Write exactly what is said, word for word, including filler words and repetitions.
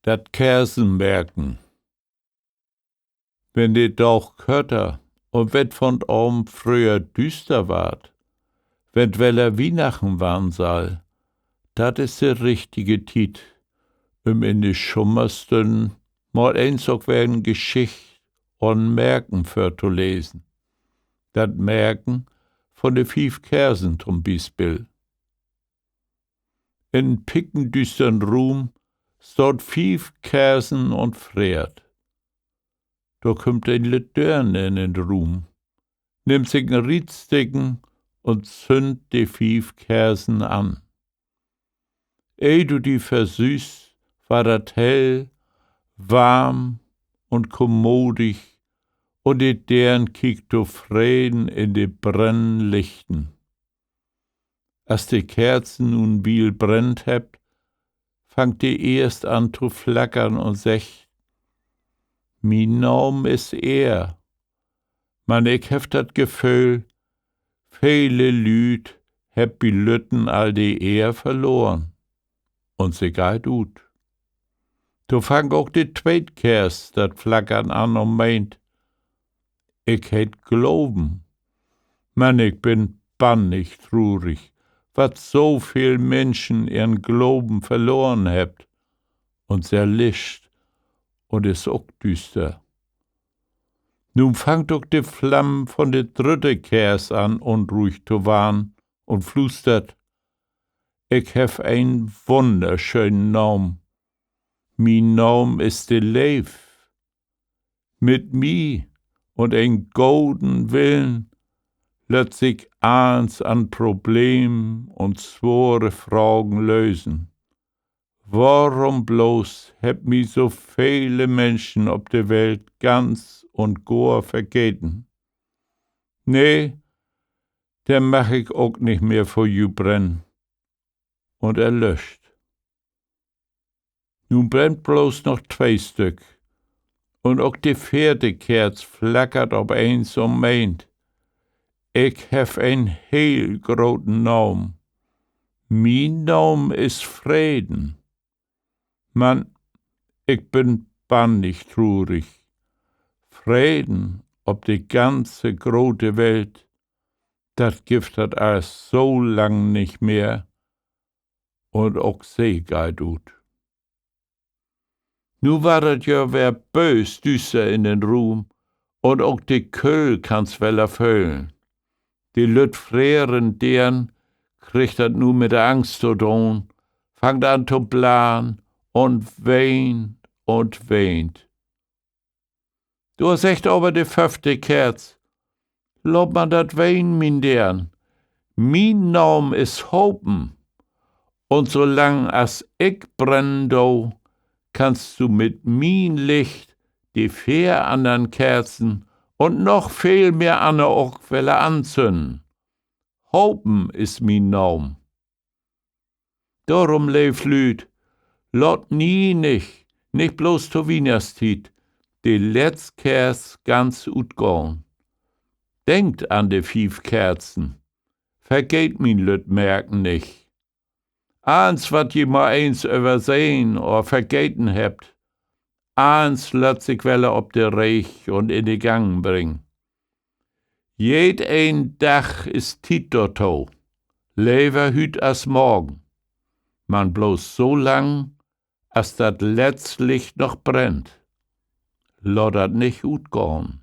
Dat Kersenmerken. Wenn de Daag körter un wenn 't von't Avend fröher düüster warrt, wenn 't weller Wiehnachten warrn sall, dat is de richtige Tiet, üm in de Schummerstünnen mal eens ok weer en Geschicht oder 'n Märken vörtolesen. Dat Märken von de fief Kersen to'n Bispeel. In en pickendüüstern Ruum staht fief Kersen un freert. Dor kümmt en lütt Deern in den Ruum, nimmt sik en Rietsticken un zünnt de fief Kersen an. Ehr du di versühst, warrt dat hell, warm un kommodig, un de Deern kiekt tofreden in de brennen Lichten. As de Kerzen nu en Wiel brennt hebbt, fangt de eerst an to flackern un seggt: Mien Naam is Eer. Man ik heff dat Geföhl, vele Lüüd hebbt bi lütten al de Eer verloren. Un se geiht ut. Do fangt ok de tweet Kers dat Flackern an un meent: Ik heet Gloven. Man ik bün bannig trurig, wat so veel Minschen ehren Gloven verloren hebbt. Un se erlischt un is ok düüster. Nu fangt ok de Flamm von de drüdde Kers an, unruhig to warrn un flüstert: Ik heff en wunnerschönen Naam. Mien Naam is de Leev. Mit mi un en goden Willen lött sik allens an Problemen un swore Fragen lösen. Worum bloots hebbt mi so vele Minschen op de Welt ganz un gor vergeten? Nee, denn mag ik ok nich mehr för ju brennen. Un erlöscht. Nu brennt bloots noch twee Stück. Un ok de veerte Kerz flackert op eens un meent: Ik heff en heel groten Naam. Mien Naam is Freden. Man ik bün bannig trurig. Freden op de ganze grote Welt, dat gifft dat al so lang nich mehr. Un ok se geiht ut. Nu warrt dat ja weer böös düüster in den Ruum un ok de Köhl kannst weller föhlen. De lütt freren Deern kriggt dat nu mit de Angst to doon, fangt an to blarren un weent un weent. Dor seggt aver de föffte Kerz: Laat man dat Wenen, mien Deern. Mien Naam is Hopen. Un so lang as ik brennen do, kannst du mit mien Licht de veer annern Kerzen un noch veel mehr anner ok weller anzünnen. Hopen is mien Naam. Dorum, leev Lüüd, laat nie nich, nich bloots to Wiehnachtstiet, de letzt Kerz ganz utgahn. Denkt an de fief Kerzen. Vergeet mien lütt Merken nich. Allens, wat ji mal eens översehn or vergeten hebbt, allens lött sik weller op de Reeg un in de Gangen bringen. Jedeen Dag is Tiet dorto, lever hüüt as morgen, man bloots so lang, as dat letzt Licht noch brennt. Laat dat nich utgahn.